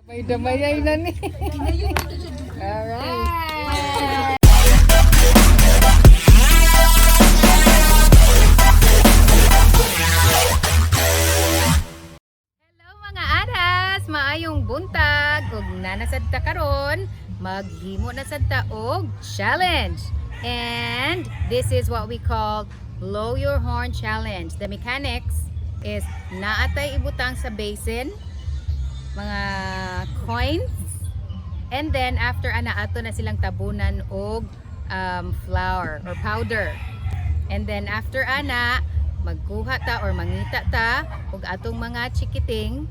Damay-damay na ni. Alright. Hello, mga aras! Maayong buntag! Ug nanasad ta karon, maghimo na sad ta og challenge. And this is what we call Blow Your Horn Challenge. The mechanics is naatay ibutang sa basin mga coins, and then after ana, ato na silang tabunan og flour or powder, and then after ana, magkuha ta or mangita ta og atong mga chikiting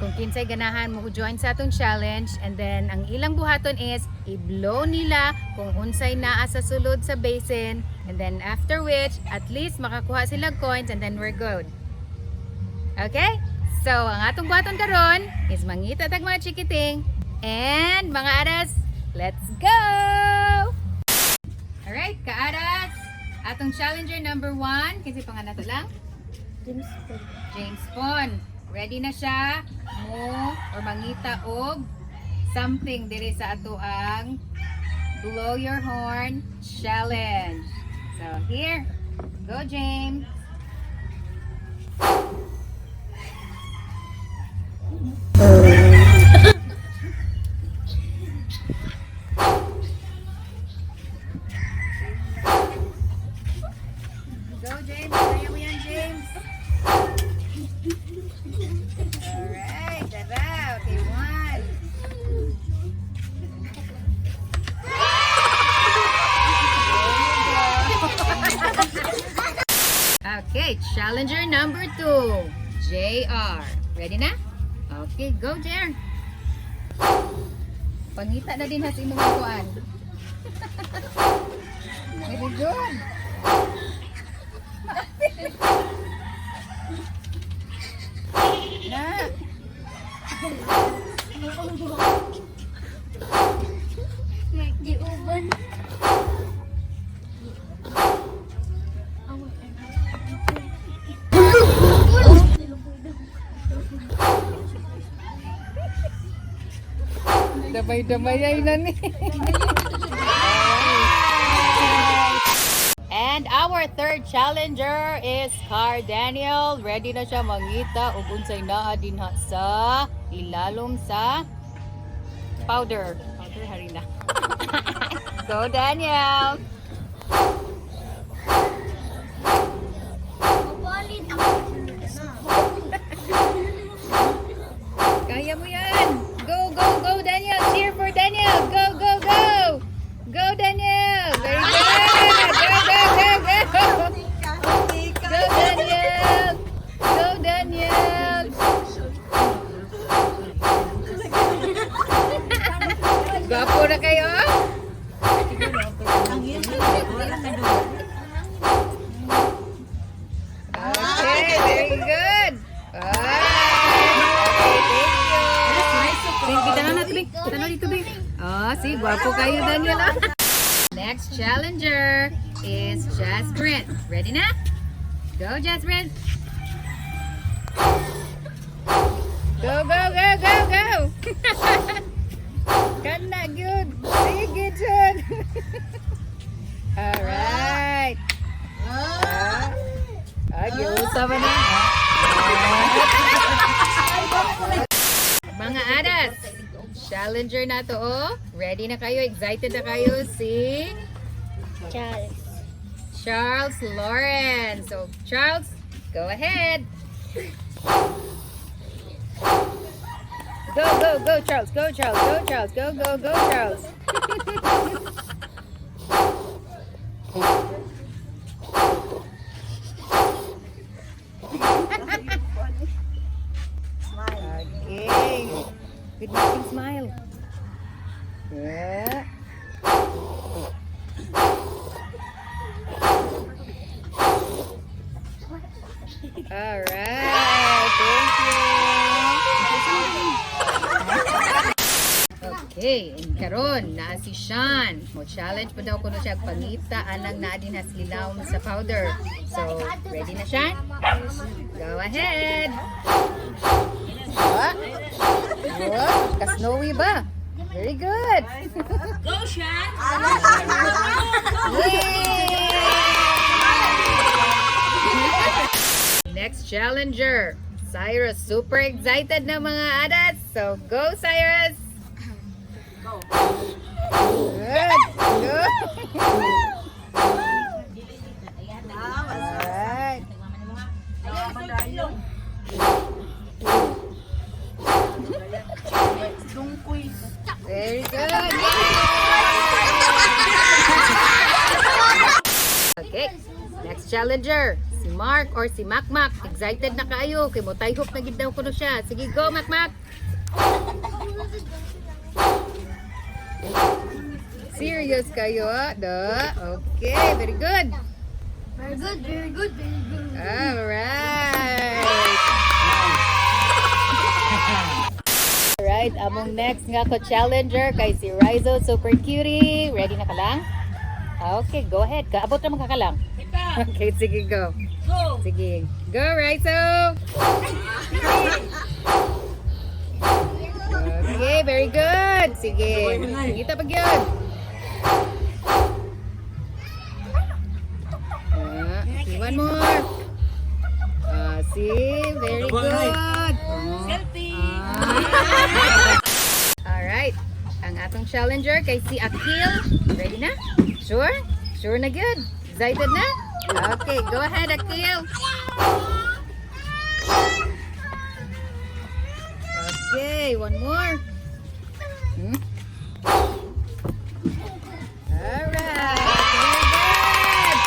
kung kinsay ganahan mo join sa atong challenge. And then ang ilang buhaton is i-blow nila kung unsay naa sa sulod sa basin, and then after which, at least makakuha sila coins and then we're good. Okay? So, ang atong buhaton karon is mangita tag mga chikiting and mga aras, let's go! Alright, kaaras, atong challenger number 1, kasi pangalan to lang? James Bond. James Pon. Ready na siya mo or mangita og something diri sa ato ang Blow Your Horn Challenge. So here, go, James. Go, James, kaya mo yan, James. Alright, tara. Okay, one. Okay, challenger number 2, JR. Ready na? Okay, go, JR. Pangita na din ha sa imong kuan. Very good. Na. Di uban. Damay-damay ay na ni. And our third challenger is Car Daniel. Ready na siya mangita og unsay naa dinha sa ilalom sa powder. Powder harina. Go, Daniel! Kaya mo yan! Go, go, go, Daniel! Cheer for Daniel! Go, go, go! Go, Daniel! Very good! Go, go, go, go! Go, Daniel! Go, Daniel! Gwapo na kayo? Okay, very good! Alright! Okay, thank you! Thank you. Tanaw na, tubig. Tanaw dito, tubig. Oh, see, gwapo kayo, Daniel. Ah. Next challenger is Jasmine. Ready na? Go, Jasmine! Go, go, go, go, go! Kana, good. Sige, Jud. Alright. Ah, ah, giusa ba na? Mga aras, challenger na to, oh. Ready na kayo? Excited na kayo? Si Charles. Charles Lawrence. So, Charles, go ahead. Go, go, go, Charles. Go, Charles. Go, Charles. Go, go, go, Charles. Okay. Good looking smile. Yeah. All right. Thank you. Okay, and karon naa si Sean. Mo challenge pa daw kuno siya og pangita anang naa din has lilawom sa powder. So, ready na, Sean? Go ahead. Ah. Ka-snowy ba? Very good. Go, Shan! Yay! Next challenger, Cyrus. Super excited na, mga adas. So go, Cyrus! Go. Good! Good! Alright. Very good. Yay! Okay. Next challenger, si Mark or si Makmak. Excited na kaayo kay motayhop na gid daw kuno siya. Sige, go, Makmak. Serious kayo, ah? Da. Okay, very good. Very good, very good, very good. Alright. Alright, among next nga ko challenger kay si Rizo Super Cutie. Ready na ka lang? Okay, go ahead. Kaabot naman ka lang. Kita! Okay, sige, go. Go! Sige. Go, Rizo! Okay, very good. Sige. Kita pag yun. Ah, okay, one more. Ah, see? Very good. Oh. Selfie! Alright. Ang atong challenger kay si Akil. Ready na? Sure? Sure na good. Excited na? Okay, go ahead, Akil. Okay, one more. Alright. Very good.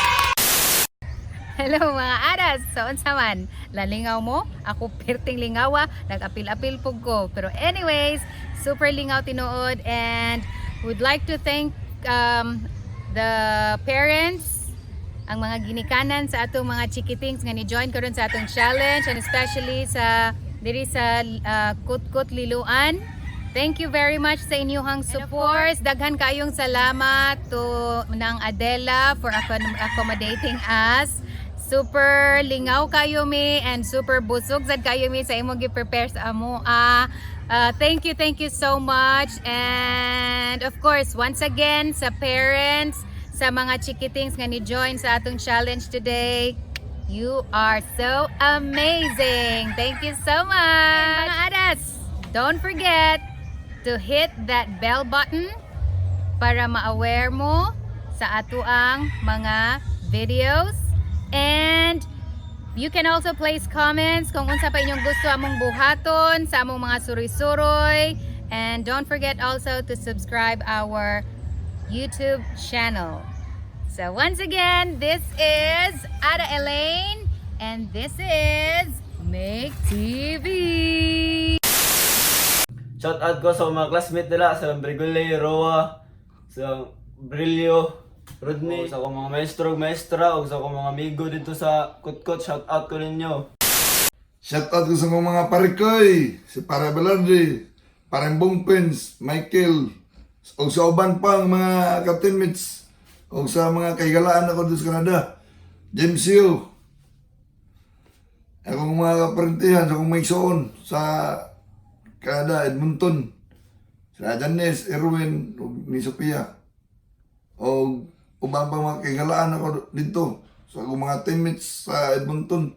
Hello, mga aras! So, unsa man, lalingaw mo? Ako perting lingawa, nag-apil-apil pug ko. Pero anyways, super lingaw tinuod and would like to thank the parents, ang mga ginikanan sa atong mga chikitings nga ni-join karon sa atong challenge and especially sa diri sa Kutkut Liloan. Thank you very much sa inyong support. Daghan kayong salamat to ng Adela for accommodating us. Super lingaw kayo mi and super busog sad kayo mi sa imong gi-prepare sa amo. Thank you so much. And of course, once again sa parents, sa mga chikitings nga ni-join sa atong challenge today. You are so amazing. Thank you so much. Mga adas, don't forget to hit that bell button para ma-aware mo sa atuang mga videos. And you can also place comments kung unsa pa inyong gusto among buhaton sa among mga suroy-suroy. And don't forget also to subscribe our YouTube channel. So once again, this is Ada Elaine and this is Make TV. Shout out ko sa mga classmate nila, sa Brigule, Roa, sa Brillo, Rodney, sa akong mga maestro, maestra, ug sa akong mga amigo dito sa Kutkot, shout out ko ninyo. Shout out ko sa mga parikoy, si Pare Velarde, Pareng Bongpens, Michael, o sa uban pang mga ka-teammates, o sa mga kahigalaan ako dito sa Canada, James Hill, akong mga kaparintihan, sa akong maigsoon sa Canada, Edmonton, sa Janice, Erwin, ug ni Sophia, o uban pang mga kahigalaan ako dito sa akong mga teammates sa Edmonton,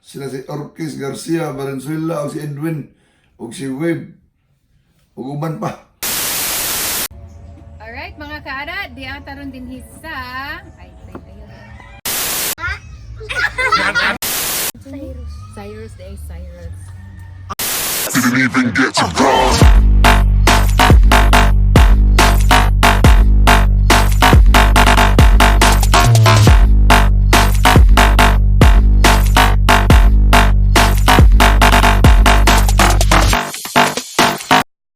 sila si Orkis Garcia Valenzuela o si Edwin o si Webb o uban pa. Alright, mga kaara, di ang taron din sa. Ay, ay, ayun. Cyrus. Cyrus, the Cyrus. Didn't even get to cross.